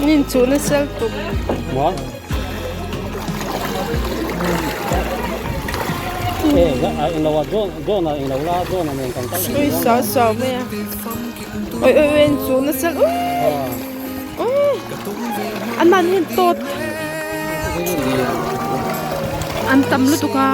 Nin chu na sel tuk. Ui sao sao mai a. Oi oi oi an chu na sel ui. Ui. An mahni hian tawt. An tam lutuk a.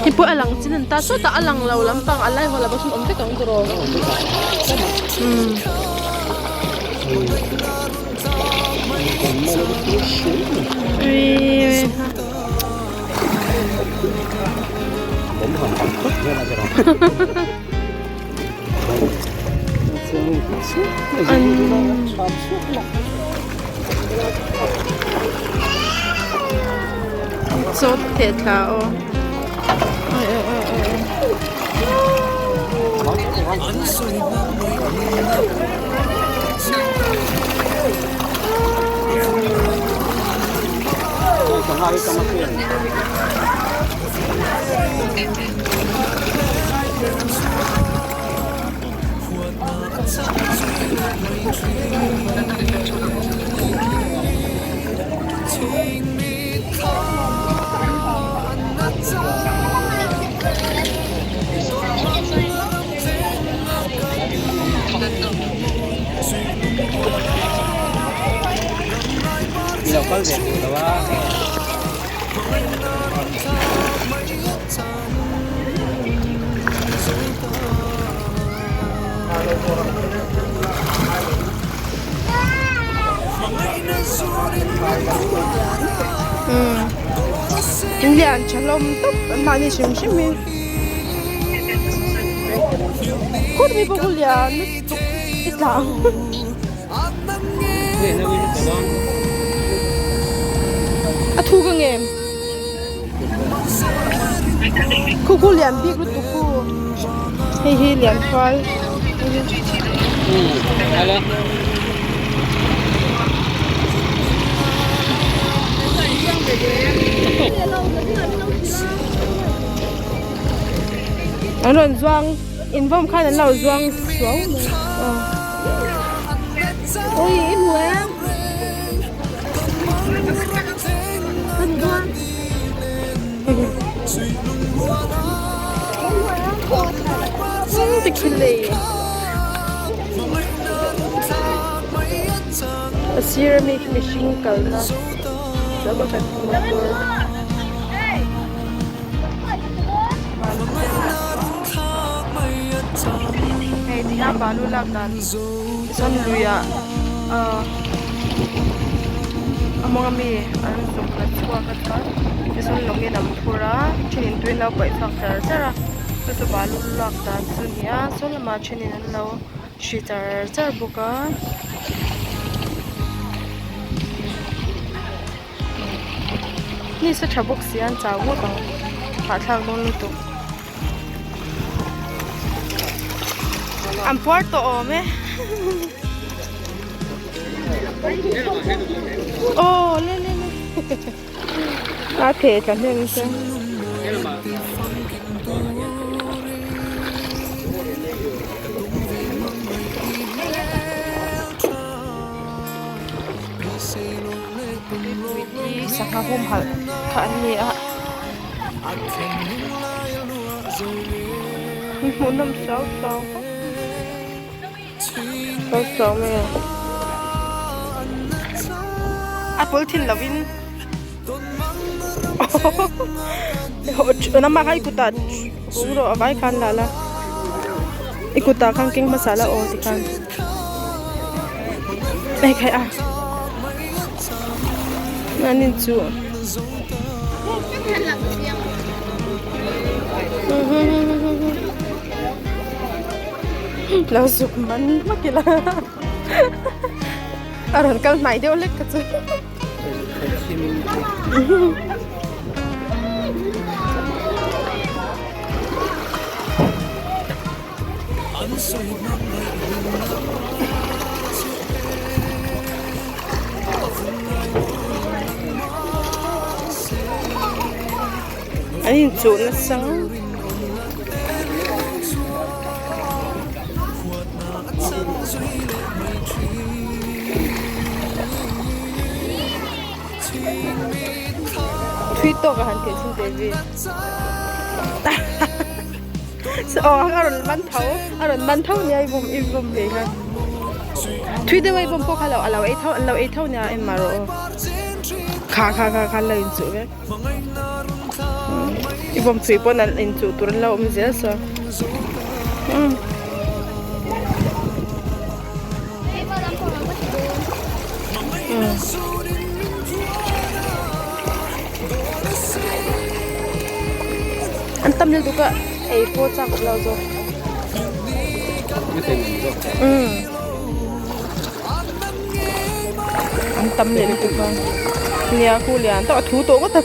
Hei pawh a lang chin an ta sawtah a lang lo lampang a lai haw lamah sawn awm vek ang tiraw umm. Chaw theh thla aw Umm in lian tha hlawm tawp an mahni hrim hrim in khut mi pawh khu lian lutuk i tla ang. A thu ka ngem khu khu lian bik lutuk khu hei hi lian fal. An rawn zuang invawm khan an lo zuang suau mai aw. A sir ami khi mihring kalna motor. Hei ti hian balu lak dan chuan luiah ahh a mawng ami an zuk la chhuak a chuan tichuan lawngin an phur a thenin tui an lo paih chhuak char char a chu chu balu lak dan chu a ni a saw lamah thenin an lo hri char char bawk a. Ni sa tha bawk si a an chau ngawt ang hahthlak dawn lutuk an puar tawh awm e aw le le le a theh tla hnem se. Tuipui sangha humhalh kha an ni a hmuhnawm suau suau khawp suau suau mai a a pawl thin lovin nangmah kha i kutah hung rawh a vai khan la la i kutah khan keng hmasa la aw tikhan. Hei khai a an in chu lo zuk man hmak ila a rawn kal hnai deuh hlek ka chu. An inchuh nasa thui tawk a han tih chhin teh vi. Aw a rawn man tho a rawn man tho nia i bawm i bawm ve kha thui deuh a i bawm pawh kha lo a lo ei tho an lo ei tho nia en mah rawh aw kha kha kha kha an lo inchuh vek i bawm thui pawn an inchuh tur an lo awm zel so umm. An tam lutuk a ei pawh chak awm lo zawk. Umm an tam leh lutuk a nia khu lian tawh a thu tawh ngawt a.